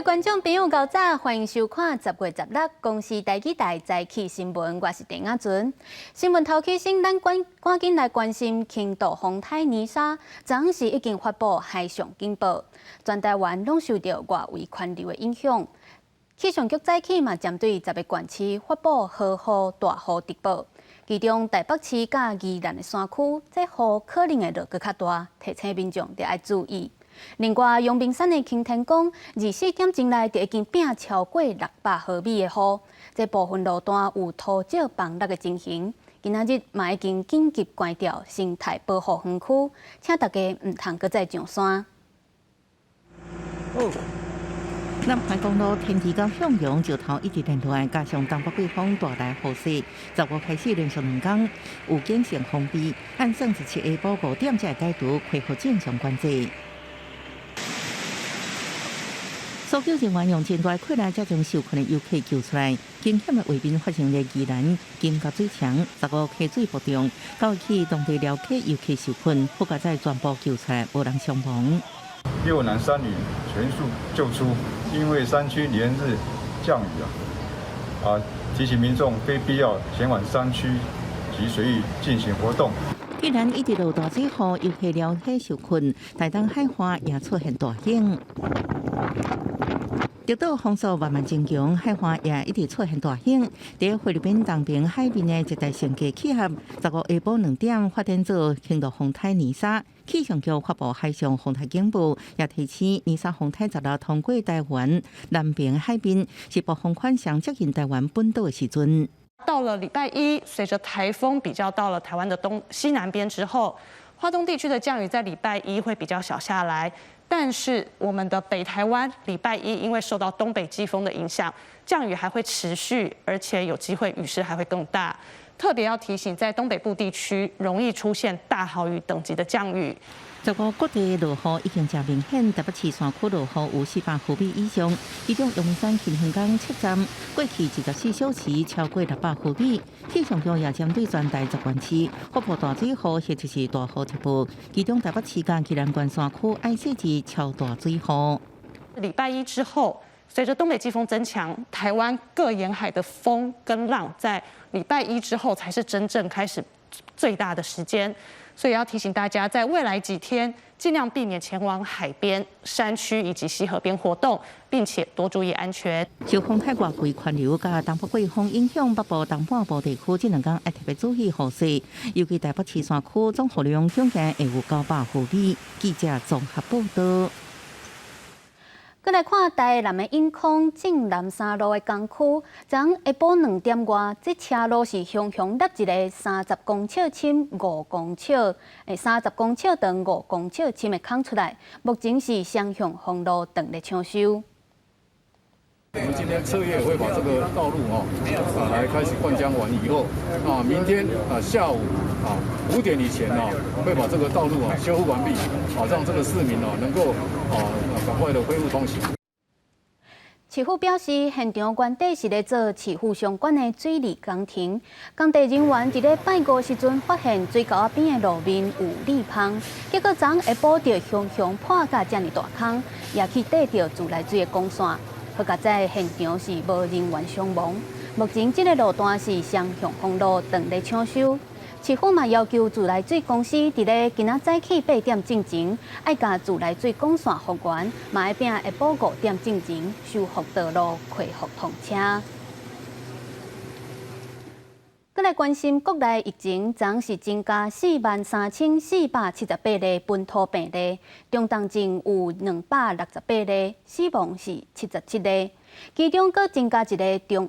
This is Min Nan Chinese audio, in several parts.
觀眾朋友，較早，歡迎收看10月16公視台語台早起新聞，我是鄭亞純。新聞頭起先，咱趕趕緊來關心輕度風颱妮莎，昨昏時已經發布海上警報，全台灣攏受著外圍環流的影響。氣象局早起嘛，針對10個縣市發布豪雨、大雨特報，其中台北市佮宜蘭的山區，這雨可能會落閣較大，提醒民眾著愛注意。另外，陽明山的擎天崗，24點鐘內就已經拚超過600毫米的雨，這部分路段有土石崩落的情形。今仔日嘛已經緊急關掉生態保護園區，請大家毋通閣再上山。哦，南環公路天池到向陽石頭一直連落，加上東北季風帶來雨勢，15開始連續2工有警性封閉，按算是7下晡5點才會解除，恢復正常管制。搜救人員用真大氣力，才將受困的遊客救出來。驚險的畫面發生佇宜蘭金甲水牆，15溪水暴漲，九起當地寮客遊客受困，好佳哉全部救出來，無人傷亡。六男三女全數救出，因為山區連日降雨啊，提醒民眾非必要前往山區及水域進行活動。既然一直落大水雨，遊客寮伙受困，台東海岸也出現大湧。直到風速慢慢增強，海岸也一直出現大湧。佇菲律賓東邊海面的熱帶性低氣壓，15下晡2點發展做輕度風颱妮莎。氣象局發布海上風颱警報，也提醒妮莎風颱16通過台灣南邊海面，是暴風圈上接近台灣本島的時陣。到了禮拜一，隨着颱風比較到了台灣的東西南邊之後，花東地區的降雨在禮拜一會比較小下來。但是我們的北台灣禮拜一因為受到東北季風的影響，降雨還會持續，而且有機會雨勢還會更大。特別要提醒，在東北部地區容易出現大豪雨等級的降雨。15各地落雨已經誠明顯，台北市山區落雨有400毫米以上，其中陽明山擎天崗測站過去24小時超過600毫米。氣象局也針對全台10縣市發布大水雨或者是大雨特報，其中台北市佮宜蘭縣山區愛設置超大水雨。禮拜一之後，隨着東北季風增強，台灣各沿海的風跟浪在禮拜一之後才是真正開始最大的時間。所以要提醒大家，在未來幾天盡量避免前往海邊、山區以及溪河邊活動，並且多注意安全。受風颱外圍環流佮東北季風影響，北部東半部地區這兩天愛特別注意雨勢，尤其台北市山區總雨量總計會有900毫米。記者綜合報道。閣來看台南的永康正南三路的工區，昨昏下晡2點外，這車路是雄雄落一个30公尺深5公尺，30公尺長5公尺深的空出來，目前是雙向封路，當咧搶修。我們今天徹夜會把這個道路哦，來開始灌漿完以後，明天下午5點以前呢，會把這個道路修復完畢，讓這個市民能夠趕快的恢復通行。市府表示，現場原底是咧做市府相關的水利工程，工地人員佇咧拜五時陣發現水溝仔邊的路面有裂縫，結果昨下晡就雄雄破甲遮爾大空，也去綴著自來水的管線。好佳哉現場是無人員傷亡。目前這个路段是雙向封路，當咧搶修。市府嘛要求自來水公司佇咧今仔早起8點進前，愛共自來水管線復原，嘛愛拚下晡5點進前修復道路，恢復通車。閣來關心國內疫情，昨昏是增加43,478例本土病例，中重症有268例，死亡是77例。其中閣增加一个重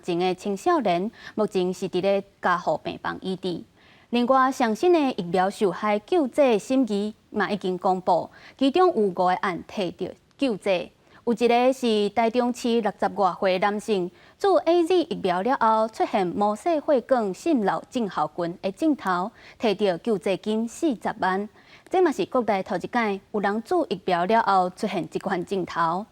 症的青少年，目前是佇咧加護病房醫治。另外，上新的疫苗受害救濟審議嘛已經公布，其中有五个案提著救濟。有一个是台中市60外歲男性，注 AZ 疫苗了後出現毛細血管滲漏症候群的症頭，提著救濟金40萬。這嘛是國內頭一擺有人注疫苗了後出現這款症頭。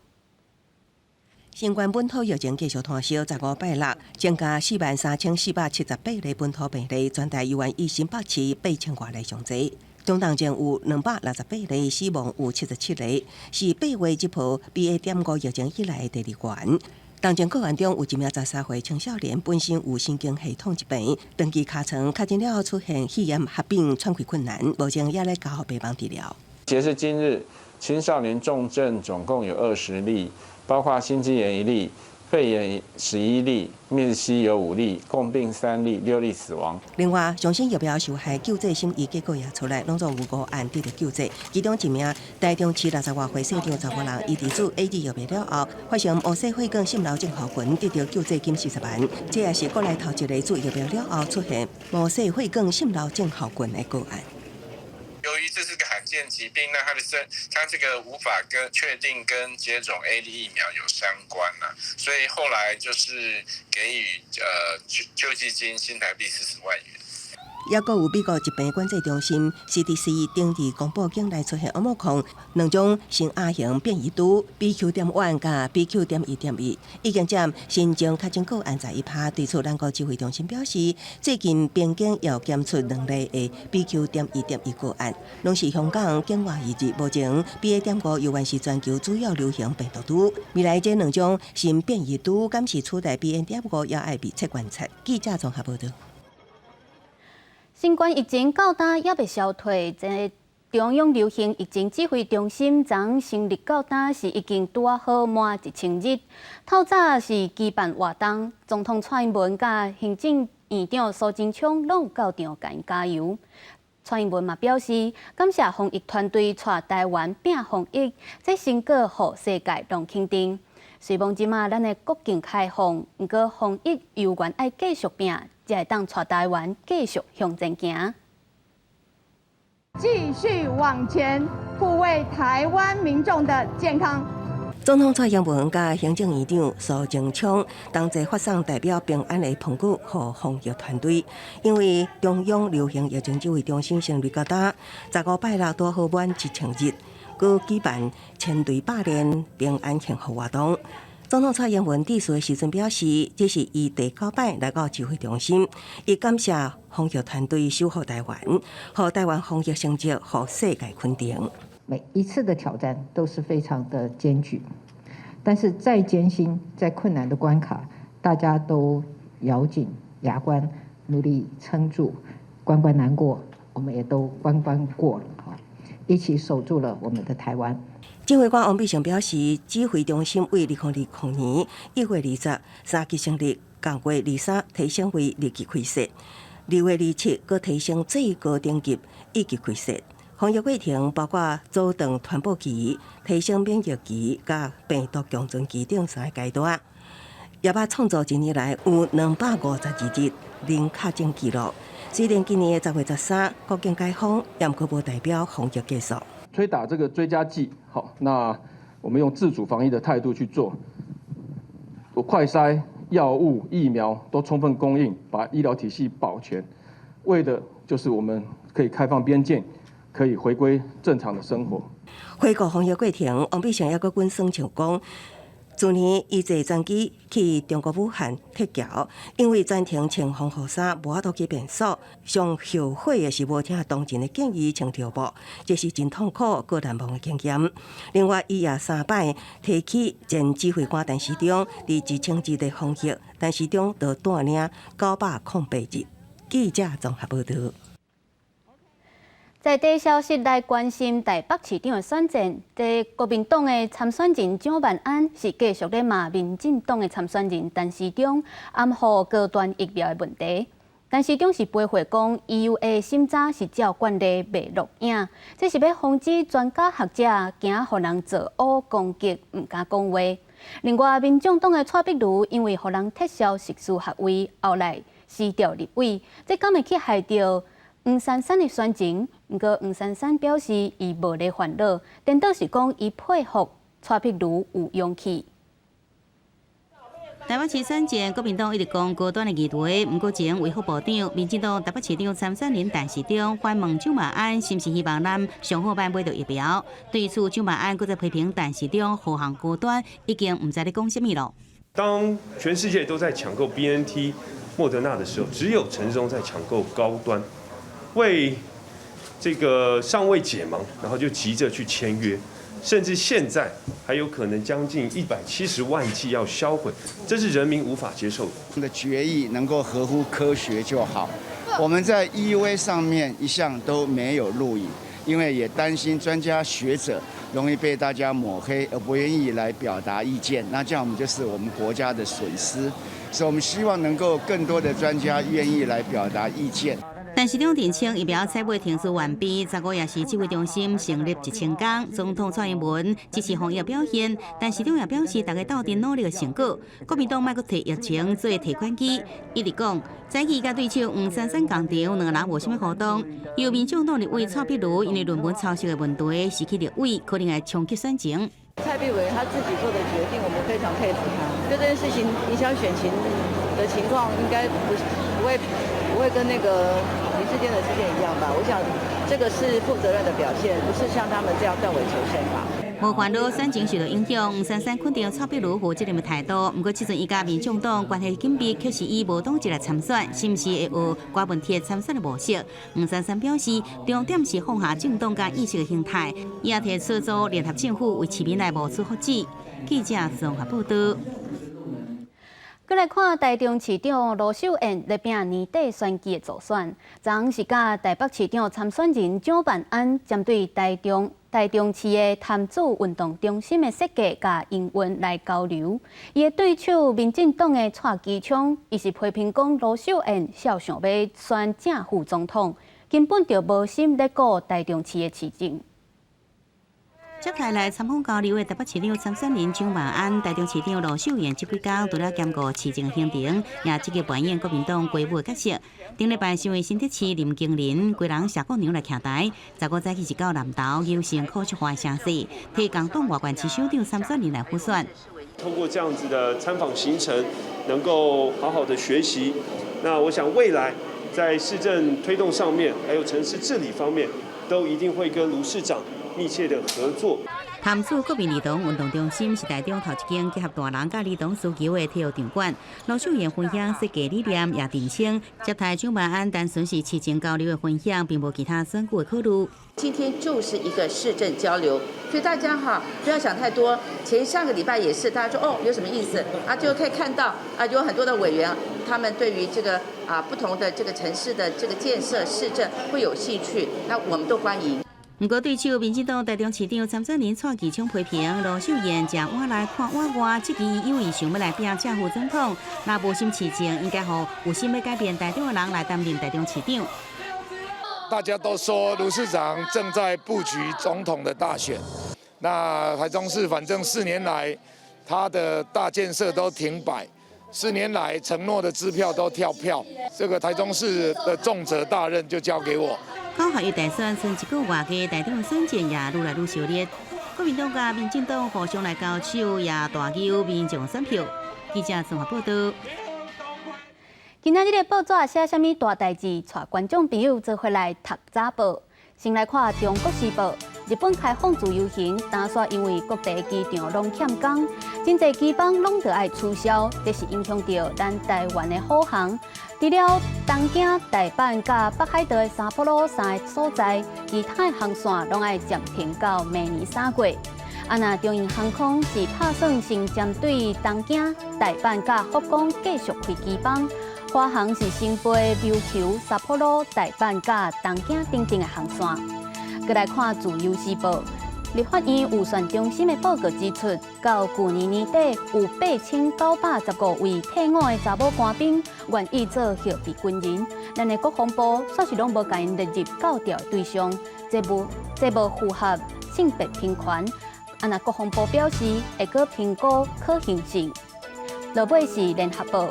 新冠本土疫情繼續湠燒，15拜六增加43,478例本土病例，全台猶原以新北市8000外例上濟。總當前有268例，死亡有77例，是8月這波 BA.5疫情以來的第二懸。當前個案中有一名13歲青少年，本身有神經系統疾病，長期尻床確診了後出現肺炎合併喘氣困難，目前也咧加護病房治療。截至今日，青少年重症總共有20例，包括心肌炎1例、肺炎11例、瘧疾有5例，共病3例，6例死亡。另外，上新疫苗受害救濟審議結果也出來，攏總有五案得到救濟，其中一名台中市60外歲姓張查某人，伊佇注 AZ 疫苗了後，發生毛細血管滲漏症候群，得到救濟金40萬。這也是國內頭一个注疫苗了後出現毛細血管滲漏症候群的個案。由於這是個罕見疾病，那他的身，他這個無法跟確定跟接種 AZ 疫苗有相關啦，所以後來就是給予救濟金新台幣40萬元。抑閣有美國疾病管制中心 CDC 頂日公布，境內出現 Omicron 兩種新亞型變異株 BQ.1佮 BQ.1.1，已經佔新增確診個案11%。對此，咱國指揮中心表示，最近邊境又檢出兩例的 BQ.1.1個案，攏是香港境外移入。目前 BA.5猶原是全球主要流行病毒株。未來這兩種新變異株，敢是取代 BA.5，也愛密切觀察。記者綜合報導。新冠疫情到今猶未消退，這中央流行疫情指揮中心昨成立到今是已經拄仔好滿1000日。透早是舉辦活動，總統蔡英文佮行政院長蘇貞昌攏到場共𪜶加油。蔡英文嘛表示，感謝防疫團隊帶台灣拚防疫，這成果予世界攏肯定。雖罔這馬咱的國境開放，毋過防疫猶原愛繼續拚，才會當帶台灣繼續向前行。繼續往前，護衛台灣民眾的健康。總統蔡英文佮行政院長蘇貞昌同齊發送代表平安的蘋果予防疫團隊，因為中央流行疫情指揮中心成立到今，15拜六拄好滿1000日，閣舉辦千錘百煉平安慶賀活動。總統蔡英文致辭的時陣表示，這是伊第九擺來到指揮中心，伊感謝防疫團隊守護台灣，予台灣防疫成績予世界肯定。每一次的挑戰都是非常的艱鉅，但是再艱辛、再困難的關卡，大家都咬緊牙關，努力撐住，關關難過，我們也都關關過了，一起守住了我們的台灣。指揮官王必勝表示，指揮中心為2020年1月20，三級成立，仝月23提升為二級開設，2月27閣提升最高等級一級開設。防疫過程包括阻斷傳播期、提升免疫期、佮病毒共存期等三个階段。也捌創造一年來有252日零確診紀錄。雖然今年的10月13國境解封，也毋過無代表防疫結束。推打這個追加劑，好，那我們用自主防疫的態度去做，我快篩、藥物、疫苗都充分供應，把醫療體系保全，為的就是我們可以開放邊境，可以回歸正常的生活。回顧防疫過程，王必勝猶閣阮耍笑講，去年伊坐專機去中國武漢撤僑，因為全程穿防護衫，無法度去便所。上後悔的是無聽同仁的建議穿尿布，這是真痛苦、閣難忘的經驗。另外，伊也三擺提起前指揮官陳時中佇1000日的防疫，陳時中就帶領908日。記者綜合報導。在地消息來關心台北市長的選戰，這國民黨的參選人蔣萬安是繼續咧罵民進黨的參選人陳時中，暗號高端疫苗的問題。陳時中是回話講，EUA 審查是照慣例袂錄影，這是欲防止專家學者驚予人造烏攻擊，毋敢講話。另外，民眾黨的蔡壁如因為予人撤銷碩士學位，後來辭掉立委，這敢會去害著黃珊珊的選情？毋過黃珊珊表示，伊無咧煩惱，顛倒是講伊佩服蔡壁如有勇氣。台北市選戰，國民黨一直講高端的議題，毋過前衛福部長、民進黨台北市長參選人陳時中反問蔣萬安，是毋是希望咱上好擺買著疫苗？對此，蔣萬安閣再批評陳時中護航高端，已經毋知咧講啥物囉。當全世界都在搶購 BNT、莫德納的時候，只有陳時中在搶購高端，為這這個尚未解盲，然後就急着去簽約，甚至現在還有可能將近170萬劑要銷毀，這是人民無法接受的。的決議能夠合乎科學就好。我們在 EUA 上面一向都沒有錄影，因為也擔心專家學者容易被大家抹黑，而不願意來表達意見。那這樣我們就是我們國家的損失。所以我們希望能夠更多的專家願意來表達意見。陳時中澄清疫苗採買程序完備，15也是指揮中心成立1000工。總統蔡英文支持防疫表現，陳時中也表示，大家鬥陣努力的成果。國民黨莫閣提疫情做提款機，一直講早起佮對手黃珊珊仝場，兩個人無啥物互動。由民眾黨立委蔡壁如因為論文抄襲的問題失去立委，可能會衝擊選情。蔡壁如他自己做的決定，我們非常佩服他。就這件事情影響選情的情況，應該不會跟那個林智堅的事件一樣吧？我想這個是負責任的表現，不是像他們這樣斷尾求生吧？無煩惱選情受到影響，黃珊珊肯定蔡壁如負責任的態度。毋過，這陣伊佮民眾黨關係緊密，卻是以無黨籍來參選，是毋是會學柯文哲參選的模式？黃珊珊表示，重點是放下政黨佮意識形態，也提出組聯合政府為市民來謀取福祉。記者綜合報道。閣來看台中市長盧秀燕咧拚年底選舉的助選，昨昏是佮台北市長參選人蔣萬安針對台中市的潭子運動中心的設計佮營運來交流。伊的對手民進黨的蔡其昌，伊是批評講盧秀燕痟想欲選正副總統，根本就無心咧顧台中市的市政。接下來參訪交流的台北市長參選人蔣萬安、台中市長盧秀燕，這幾工除了兼顧市政行程，也積極扮演國民黨歸母的角色。頂禮拜身為新竹市林經林，規人謝國樑來徛台，15早起是到南投優勝柯淑華城市，替共黨外縣市首長參選人來輔選。透過這樣子的參訪行程，能夠好好的學習。那我想未來在市政推動上面，還有城市治理方面，都一定會跟盧市長密切的合作。潭子國民兒童運動中心是台中頭一間結合大人佮兒童需求的體育場館。盧秀燕分享設計理念，也澄清接待蔣萬安單純是市政交流的分享，並無其他選舉的考慮。今天就是一個市政交流，所以大家哈不要想太多。前上個禮拜也是，大家說哦有什麼意思啊？就可以看到啊，有很多的委員，他們對於這個啊不同的這個城市的這個建設市政會有興趣，那我們都歡迎。毋過對手民進黨台中市長參選人蔡其昌批評盧秀燕食碗內看碗外，質疑有意想欲來拚正副總統，若無心市政，應該予有心欲改變台中的人來擔任台中市長。大家都說盧市長正在布局總統的大選，那台中市反正4年來他的大建設都停擺，4年來承諾的支票都跳票，這個台中市的重責大任就交給我。九合一大選賰一個月外，台中的選戰也愈來愈燒熱。國民黨佮民進黨互相來交手，也大搝民眾選票。記者綜合報道。今仔日的報紙寫啥物大代誌？帶觀眾朋友做伙來讀早報。先來看《中國時報》，日本開放自由行，但煞因為國際機場攏欠工，真濟機班攏著愛取消，這是影響著咱台灣的虎航。除了東京、大阪佮北海道的札幌三个所在，其他的航線攏愛暫停到明年3月。啊，若中英航空是拍算先針對東京、大阪佮福岡繼續開機班，華航是先飛琉球、札幌、大阪佮東京等等的航線。閣來看《自由時報》，立法院預算中心的報告指出，到舊年年底有8915位退伍的查某官兵願意做後備軍人，咱的國防部煞是攏無共𪜶列入到調的對象，這無符合性別平權。啊，若國防部表示會閣評估可行性。落尾是聯合報，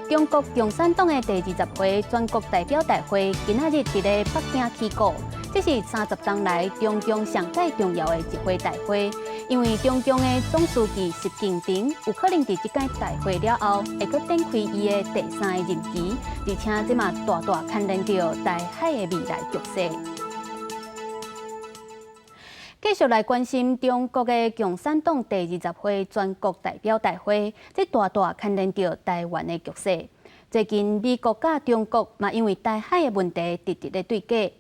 中國共產黨的第20回全國代表大會今仔日佇咧北京起鼓。這是30冬來中共上蓋重要的一回大會，因為中共的總書記習近平有可能佇這屆大會了後，會閣展開伊的第三个任期，而且這嘛大大牽連著台海的未來局勢。繼續來關心中國的共產黨第二十回全國代表大會，這大大牽連著台灣的局勢。最近美國佮中國嘛，因為台海的問題，直直咧對決。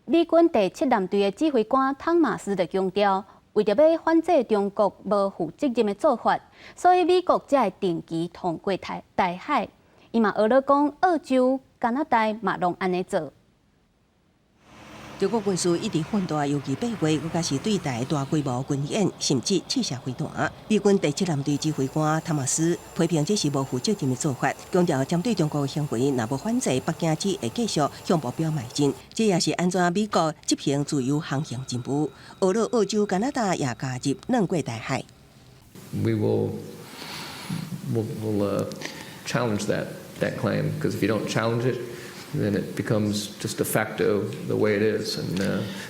美軍第七艦隊的指揮官湯馬斯就強調，為著欲反制中國無負責任的做法，所以美國才會定期通過台海。伊嘛呵咾講，澳洲、加拿大嘛攏按呢做。中國軍事一直擴大，尤其8月，閣開始對台大規模軍演，甚至試射飛彈。美軍第七艦隊指揮官湯馬斯批評這是無負責任的做法，強調針對中國的行為，若無反制，北京只會繼續向目標邁進。這也是按怎美國執行自由航行任務。呵咾澳洲、加拿大也加入兩過台海。 We will challenge that claim, because if you don't challenge it, then it becomes just de facto the way it is, and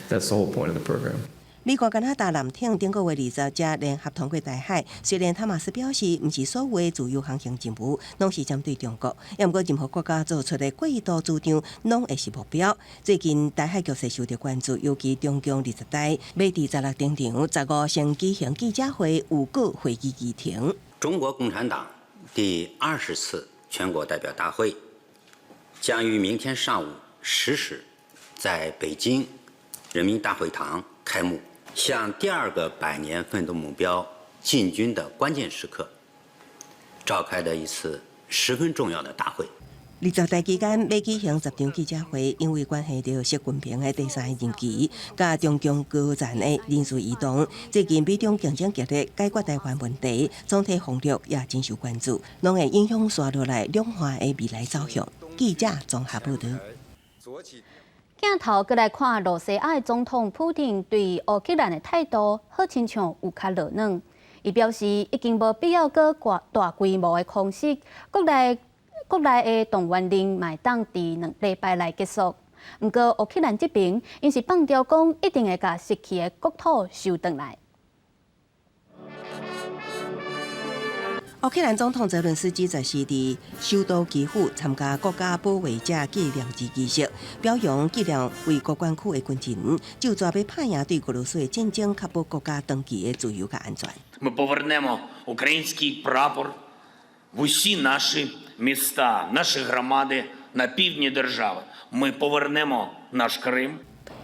that's the whole point of the program. 美國加拿大艦艇頂個月20才聯合通過台海。雖然湯馬斯表示，毋是所有自由航行任務攏是針對中國，毋過任何國家做出的過度主張，攏會是目標。最近台海局勢受到關注，尤其中共二十大欲佇16登場，15先舉行記者會，預告會議議程。中國共產黨第20次全國代表大會將於明天上午10時，在北京人民大會堂開幕，向第二個百年奮鬥目標進軍的關鍵時刻，召開的一次十分重要的大會。二十大期間欲舉行10場記者會，因為關係著習近平的第三個任期，佮中共高層的人事異動，最近美中競爭激烈，解決台灣問題，總體方略也真受關注，攏會影響紲落來兩岸的未來走向。記者綜合報導。鏡頭閣來看，羅西亞的總統普丁對烏克蘭的態度，好親像有較落軟。伊表示已經無必要閣大規模的空襲，國內的動員令嘛會當佇2禮拜內結束。毋過烏克蘭這邊，𪜶是放調講一定會共失去的國土收轉來。烏克蘭總統澤倫斯基這是佇首都基輔參加國家保衛者紀念日儀式，表揚紀念衛國捐軀的軍人，就跩欲拍贏對俄羅斯的戰爭，確保國家長期的自由佮安全。 Ми повернемо український прапор в усі наші міста, наші громади на півдні держави. Ми повернемо наш Крим.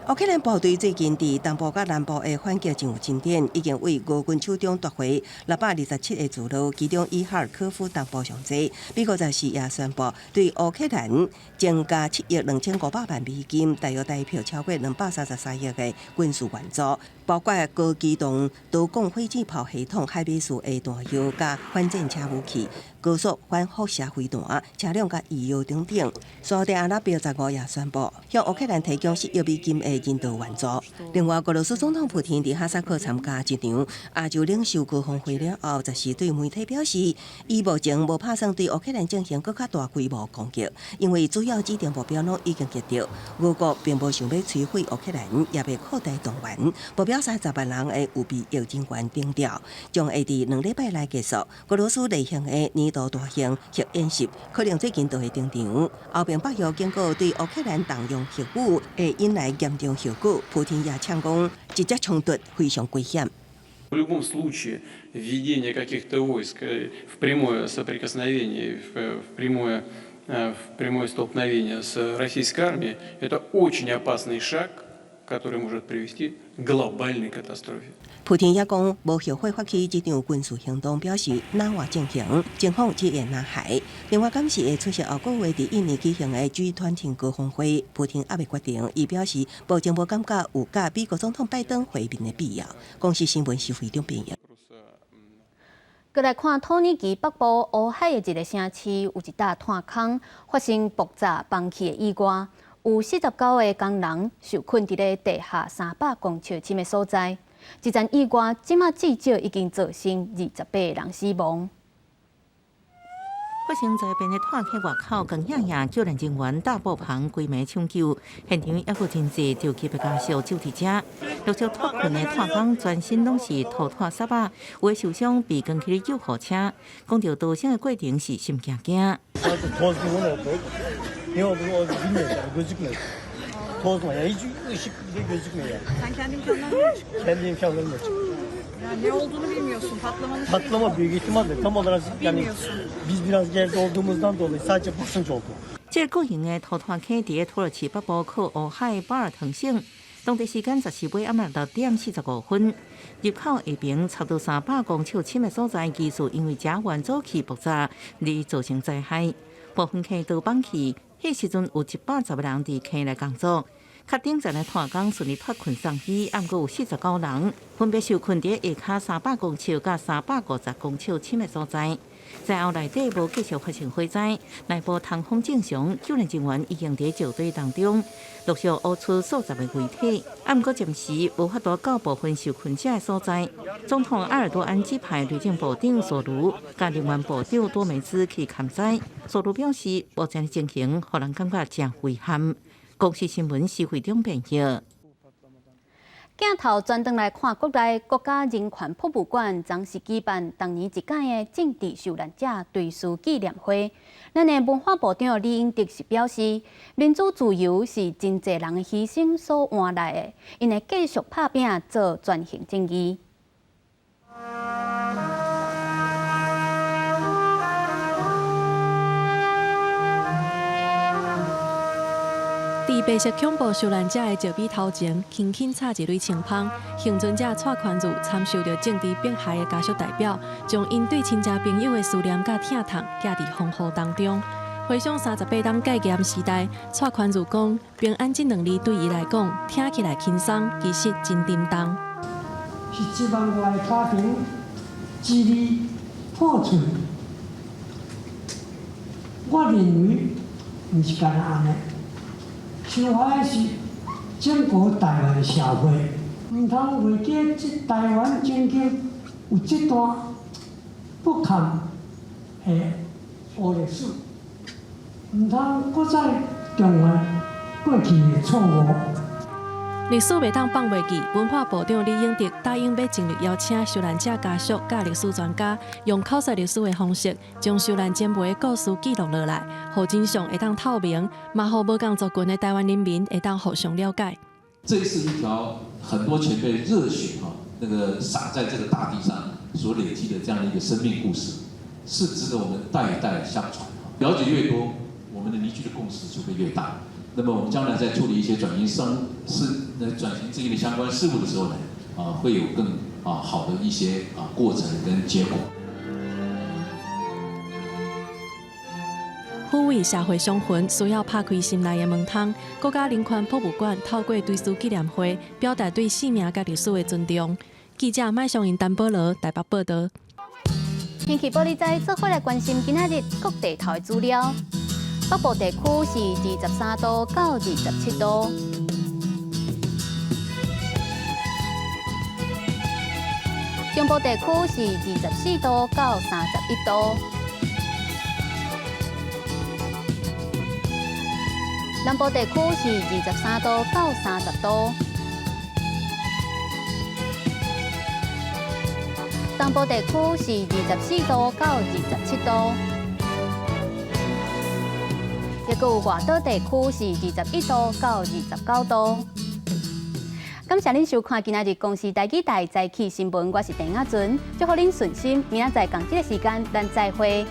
烏克蘭部隊最近佇東部佮南部的反擊真有進展，已經對俄軍手中奪回627個聚落，其中以哈爾科夫東部上濟。美國十四也宣布對烏克蘭增加7億2500萬美金，大約台幣超過233億的軍事援助，包括高機動多管火箭炮系統、海馬斯的彈藥、佮反戰車武器、高速反輻射飛彈、車輛佮醫藥等等。沙特阿拉伯15也宣布向烏克蘭提供10億美金的人道援助。另外，俄羅斯總統普丁佇哈薩克參加一場亞洲領袖高峰會了後，十四對媒體表示，伊目前無拍算對烏克蘭進行閣較大規模攻擊，因為主要指定目標攏已經達到。俄國並無想欲摧毀烏克蘭，也袂擴大動員，目標30萬人的預備役人員徵調，將會佇2禮拜內結束。俄羅斯例行的年度大型核演習，可能最近就會登場。後邊北約警告對烏克蘭動用核武會引來嚴重後果。普丁也嗆講，直接衝突非常危險。 В любом случае введение каких-то войск в прямое соприкосновение, в прямое столкновение с российской армией, это очень опасный шаг, который может привести к глобальной катастрофе. 普丁也講，無後悔發起這場軍事行動，表示哪外進行，情況只會哪害。另外，感謝會出席後個月佇印尼舉行的 G20 高峰會，普丁猶未決定，伊表示目前無感覺有佮美國總統拜登會面的必要。公視新聞是會長編譯。閣來看土耳其北部烏海的一个城市，有一搭炭礦發生爆炸崩去的意外，有49個工人受困佇咧地下300公尺深的所在。這場意外，這馬至少已經造成28個人死亡。發生災變的炭坑外口，光影影救援人員搭布棚規暝搶救，現場猶閣真濟著急的家屬守佇遮，陸續脫困的炭工全身攏是塗炭屑仔，有的受傷被扛去救護車。講著逃生的過程是心驚驚。 Ne olduğunu orada bilmiyoruz yani gözükmüyor. Toz var ya hiç ışık bile gözükmüyor yani. Sen kendi imkanlarınla mı çıktın? Kendi imkanlarımla çıktım. Yani ne olduğunu bilmiyorsun. Patlamanın şeyi- Patlama büyük ihtimalle tam olarak yani Bilmiyorsun. Biz biraz geride olduğumuzdan dolayı sadece basınç oldu. 這個巨型的土炭坑佇土耳其北部靠烏海巴爾騰省，當地時間14日暗6點45分，入口下爿差不多300公尺深的所在，疑似因為甲烷沼氣爆炸而造成災害，部分坑都崩去。彼時陣有110個人佇坑內工作，較頂層的炭工順利脫困送醫，毋過有49人分別受困佇下跤300公尺佮350公尺深的所在。災後內底無繼續發生火災，內部通風正常，救援人員已經佇石堆當中陸續挖出數十個遺體，毋過暫時無法度到部分受困者的所在。總統埃爾多安指派內政部長索盧佮能源部長多梅茲去勘災。索盧表示，目前的情形予人感覺誠遺憾。公視新聞施惠中編譯。鏡頭轉轉來看國內國家人權博物館，昨是舉辦逐年一屆的政治受難者追思紀念會。咱的文化部長李英哲是表示，民主自由是真濟人的犧牲所換來的，𪜶會繼續拍拚做轉型正義。佇白色恐怖受難者的石碑頭前，輕輕插一蕊青芳。倖存者蔡寬如參受著政治迫害的家屬代表，將𪜶對親戚朋友的思念佮疼痛，寄佇風雨當中。回想38冬戒嚴時代，蔡寬如講：平安這兩字對伊來講，聽起來輕鬆，其實真沉重。是一萬外家庭支離破碎，我認為毋是干焦按呢。受害的是整個台灣社會，毋通袂記這台灣曾經有這段不堪的黑歷史，毋通閣再重犯過去的錯誤。歷史袂當放袂記，文化部長李永得答應欲盡力邀請受難者家屬佮歷史專家，用口述歷史的方式，將受難前輩的故事記錄落來，予真相會當透明，嘛予無仝族群的台灣人民會當互相了解。這是一條很多前輩熱血哈，那個灑在這個大地上所累積的這樣的一個生命故事，是值得我們代代相傳。了解越多，我們的凝聚的共識就會越大。那麼我們將來在處理一些轉型生事、那轉型正義的相關事務的時候呢，啊，會有更好的一些過程跟結果。撫慰社會傷痕需要拍開心內的門窗。國家人權博物館透過追思紀念會，表達對生命佮歷史的尊重。記者麥尚英、陳保羅台北報導。天氣報你知，做伙來關心今仔日各地頭的資料。北部地區是23度到27度，中部地區是24度到31度，南部地區是23度到30度，東部地區是24度到27度。抑閣有外島地區是21度到29度。感謝恁收看今仔日公視台語台早起新聞，我是鄭亞純，祝福恁順心。明仔載仝這個時間，咱再會。